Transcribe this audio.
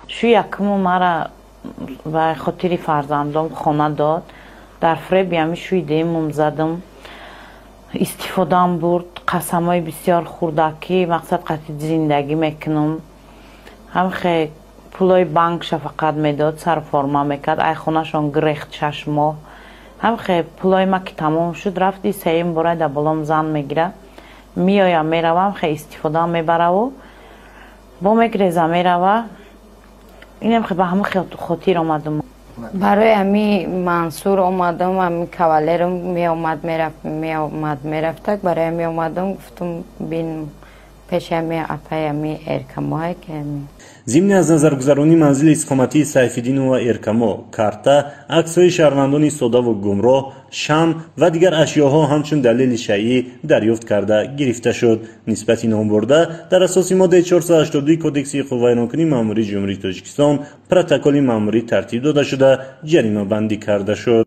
Шу якуму мара ба хотири фарзандом хона дод. Дар фреби ҳами шӯи дуюмум задам, истифодаам бурд, қасамҳои бисёр хурдакӣ, мақсад қатъи зиндагӣ мекунам. Ҳамхе пулои банкша фақат медод, сарформа мекард. Ай хонашон гирехт 6 моҳ. Ҳамхе пулои ма ки тамом шуд, рафти сеюм бора дар болом зан мегирад, меоям, меравам, хе истифодаам мебараву бо мегреза мерава. Инам хе ба ҳама хотир омадам. Барои ҳами Мансур омадам. Ҳами кавалерам меомад, мерафт, меомад, мерафтак. Барои ҳами омадам, гуфтум, бин, пеши ҳами апаи ҳами Эркамоҳе ки ҳами. Зимни аз назаргузаронии манзили истиқоматии Сайфиддинова Эркамо карта, аксҳои шаҳрвандони содаву гумроҳ, шам ва дигар ашёҳо ҳамчун далели шайъӣ дарёфт карда гирифта шуд. Нисбати номбурда дар асоси моддаи 482 Кодекси ҳуқуқвайронкунии маъмурии Ҷумҳурии Тоҷикистон протоколи маъмурӣ тартиб дода шуда, ҷаримабандӣ карда шуд.